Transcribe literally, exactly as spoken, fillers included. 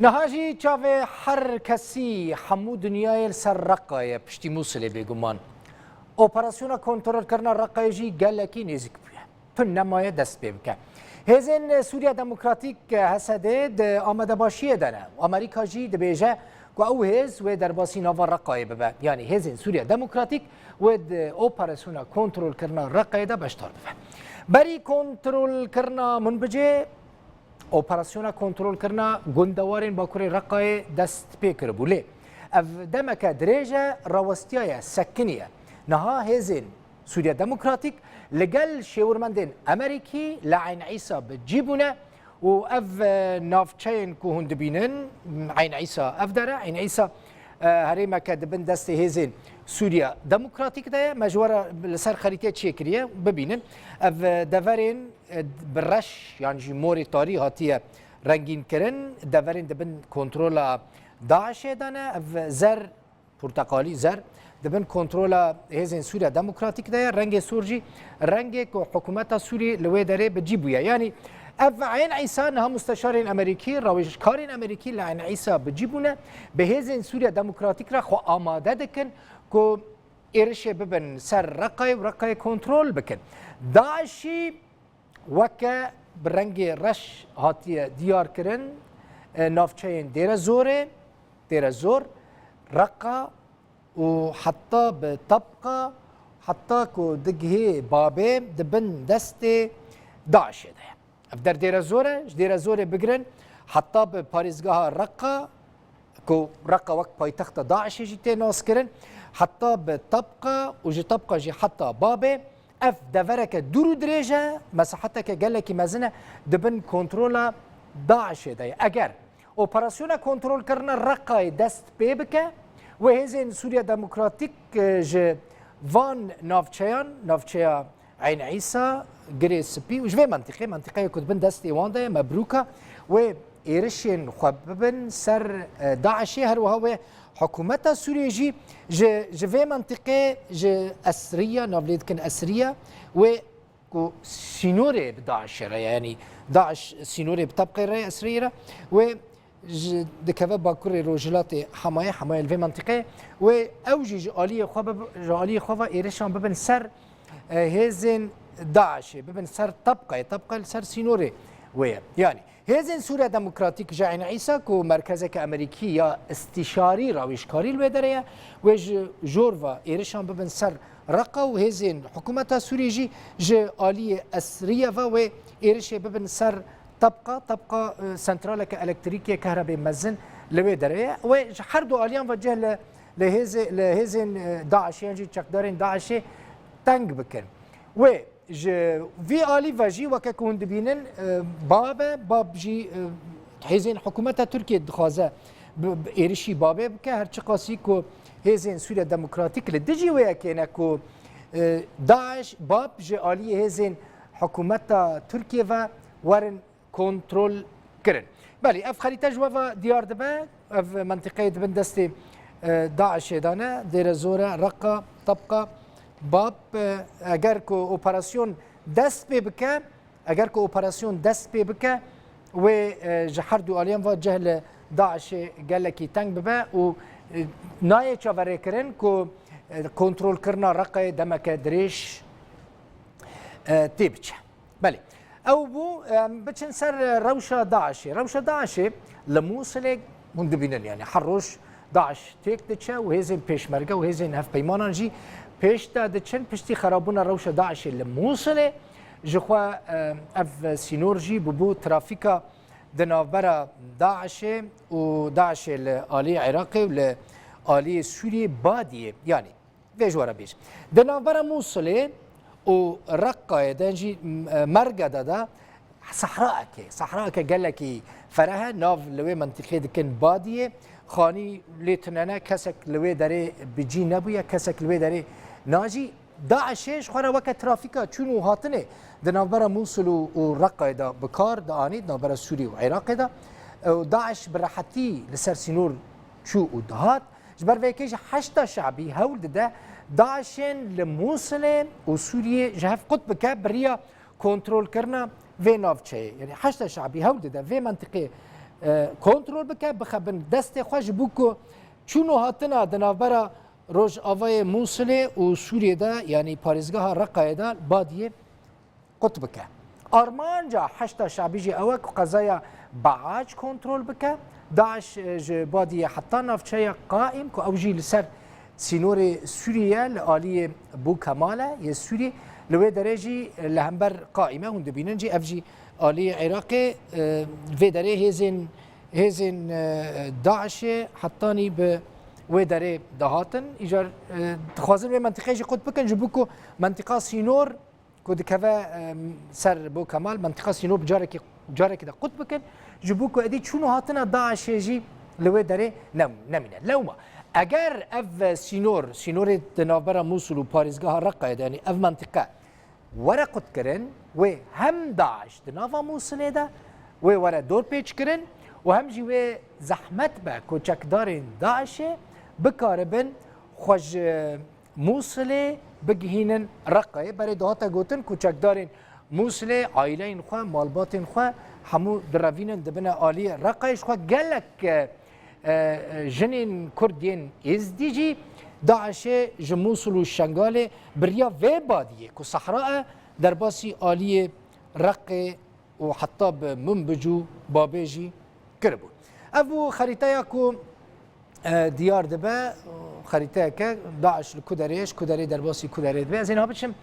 Niha jî çavê her kesî, hemû dinyayê li ser Reqayê, piştî Mûsilê bêguman. Operasyona kontrolkirina Reqayê jî gelekî nêzîk bûye. Tu nemaye dest pê bike. Hêzên Sûriya Demokratîk, H S D, di amadebaşiyê de ne. Amerîka jî dibêje ku ew hêz wê derbasî nava Reqayê bibe. Yanî hêzên Sûriya Demokratîk wê di operasyona kontrolkirina Reqayê de beşdar bibe. Berî kontrolkirina Munbicê, operasyona kontrolkirina gundewarên Bakurê Reqayê dest pê kiribû. Lê ev demeke dirêj e, rawestiyaye, sekiniye. Niha hêzên Sûriya Demokratîk li gel şêwirmendên Amerîkî li Eyn Îsa bi cî bûne û ev, e, navçeyên ku hûn dibînin, Eyn Îsa ev der e, Eyn Îsa, e, herêmeke di bin destê hêzên Sûriya Demokratîk de ye. Me ji we re li ser xerîteyê çêkiriye, bibînin. Ev, e, deverên, e, bi reş yan jî morê tarî hatiye rengînkirin. Deverên di bin kontrola DAIŞê de ne. Ev zer, porteqalî zer, di bin kontrola hêzên Sûriya Demokratîk de ye. Rengê sor jî rengê ku hikûmeta Sûrî li wê derê bi cî bûye. Yanî ev Eyn Îsa, niha musteşarên Amerîkî, rawêjkarên Amerîkî li Eyn Îsa bi cî bûne, bi hêzên Sûriya Demokratîk re xwe amade dikin ku êrişê bibin ser Reqayê û Reqayê kontrol bikin. DAIŞî weke bi rengê reş hatiye diyarkirin, e, navçeyên Dêrezorê, Dêrezor, Reqa û heta bi Tabqa, heta ku digihê Babê, di bin destê DAIŞê de ye. Ev der Dêrezor e, ji Dêrezorê bigirin heta bi parêzgeha Reqa, ku Reqa wek paytexta DAIŞê jî tê naskirin, heta bi Tabqa û ji Tabqa jî heta Babê, ev devereke dûr û dirêj e, mesaheteke gelekî mezin e, di bin kontrola DAIŞê de ye. Eger operasyona kontrolkirina Reqayê dest pê bike, wê hêzên Sûriya Demokratîk, e, ji van navçeyan, navçeya Eyn Îsa, Girê Spî û ji vê mentiqê, mentiqeyê ku di bin destê wan de ye, Mebrûka, wê êrişên xwe bibin ser, e, DAIŞê, her wiha wê hikûmeta Sûriyê jî ji, ji vê mentiqê, ji Esriya, nav lê dikin Esriya, wê ku sînorê bi DAIŞê re ye, yanî DAIŞ sînorê bi Tabqê re ye, Esriyê re, wê ji, dikeve bakurê rojhilatê Hemayê, Hemayê li vê mentiqeyê, wê ew jî ji aliyê xwe bib-, ji aliyê xwe ve êrişan bibin ser, e, hêzên DAIŞê, bibin ser Tabqayê, Tabqa li ser sînorê wê ye. Yanî hêzên Sûriya Demokratîk ji Eyn Îsa ku merkezeke Amerîkî ya îstîşarî, rawêjkarî li wê derê ye, wê ji jor ve êrişan bibin ser Reqa û hêzên hikûmeta Sûriyê jî ji aliyê Esriye ve wê êrişê bibin ser Tabqa, Tabqa, e, sentraleke elektrîkê, kahrebê mezin li wê derê ye. Wê ji her du aliyan ve cih li, li hêzê-, li hêzên, e, DAIŞê yan jî çekdarên DAIŞê teng bikin. Wê ji vî alî ve jî, weke ku hûn dibînin, e, Bab e, Bab jî, e, hêzên hikûmeta Tirkiyê dixwaze bi, bi êrişî Babê bike, her çiqasî ku hêzên Sûriya Demokratîk li dijî wê yekê ne ku, e, DAIŞ, Bab ji aliyê hêzên hikûmeta Tirkiyê ve werin kontrol kirin. Belê, ev xerîte ji we ve diyar dibe. Ev mentiqeyê di bin destê, e, DAIŞê de ne. Dêrezor e, Reqa, Tabqa, Bab, e, eger ku operasyon dest pê bike, eger ku operasyon dest pê bike, wê, e, ji her du aliyan ve cih li DAIŞê gelekî teng bibe û, e, nayê çaverêkirin ku, e, kontrolkirina Reqayê demeke dirêj, e, tê biçe. Belê. Ew bû, em biçin ser, e, rewşa DAIŞê. Rewşa DAIŞê li Mûsilê hûn dibînin, yanî her roj DAIŞ têk diçe û hêzên pêşmerge û hêzên hevpeymanan jî pêş de diçin. Piştî xerabûna rewşa DAIŞê li Mûsilê, jixwe, e, ev sînor jî bûbû trafîka di navbera DAIŞê û DAIŞê li alî Iraqê û li alî Sûriyê badiyê. Yanî, vê ji we re bêjim. Di navbera Mûsilê û Reqqayê de jî, m-, e, Mergede de sehraekê, sehraeke gelekî fereh e, nav li wê mentiqê dikin badiyê, xanî lê tune ne, kesek li wê derê bi cî nebûye, kesek li wê derê najî. DAIŞê ji xwe re weke trafîka çûn û hatinê di navbera Mûsil û, û Reqqayê de bi kar dianî, di navbera Sûrî û Iraqê de. Û DAIŞ bi rehetî li ser sînor çû û dihat. Ji ber vê yekê jî Heşda Şebî hewl dide DAIŞ'ên li Mûsilê û Sûriyê ji hev qut bike, bi riya kontrolkirina vê navçeyê. Yanî Heşda Şebî hewl dide vê mentiqê, e, kontrol bike, bixe bin destê xwe, ji bo ku çûn û hatina di navbera rojavayê Mûsilê û Sûriyê de, yanî parêzgeha Reqayê de badiyê qut bike. Armanca Heşda Şabî jî ew e ku qezaya Baac kontrol bike. DAIŞ, e, ji badiyê heta navçeya Qaîm ku ew jî li ser sînorê Sûriyê ye, li aliyê Bû Kemal e yê Sûrî, li wê derê jî, e, li hember Qaîm e, hûn dibînin jî ev jî aliyê Iraqê, e, vê derê hêzên, hêzên, e, DAIŞê hetanî bi wê derê dihatin. Îcar, e, dixwazin wê mentiqê jî qut bikin, ji bo ku mentiqa sînor ku dikeve, e, ser Bû Kemal, mentiqa sînor bi carekî, carekî de qut bikin, ji bo ku êdî çûn û hatina DAIŞê jî li wê derê ne-, nemîne. Lewma, eger ev sînor, sînorê di navbera Mûsil û parêzgeha Reqayê de, yanî ev mentiqe were qutkirin, wê hem DAIŞ di nava Mûsilê de wê were dorpêçkirin û hem jî wê zehmet be ku çekdarên DAIŞê bikaribin xwe ji Mûsilê bigihînin Reqayê. Berê dihate gotin ku çekdarên Mûsilê aîleyên xwe, malbatên xwe hemû direvînin dibine aliyê Reqayê. Ji xwe gelek, e, e, jinên Kurd yên Êzdî jî DAIŞê ji Mûsil û Şengalê bi riya vê badiyê ku sehra e, derbasî aliyê Reqê û heta bi Minbic û Babê jî kiribû. Ev bû xerîteya ku, e, diyar dibe, xerîteyeke DAIŞ li ku derê ye, ji ku derê derbasî ku derê dibe. Ez ê niha biçim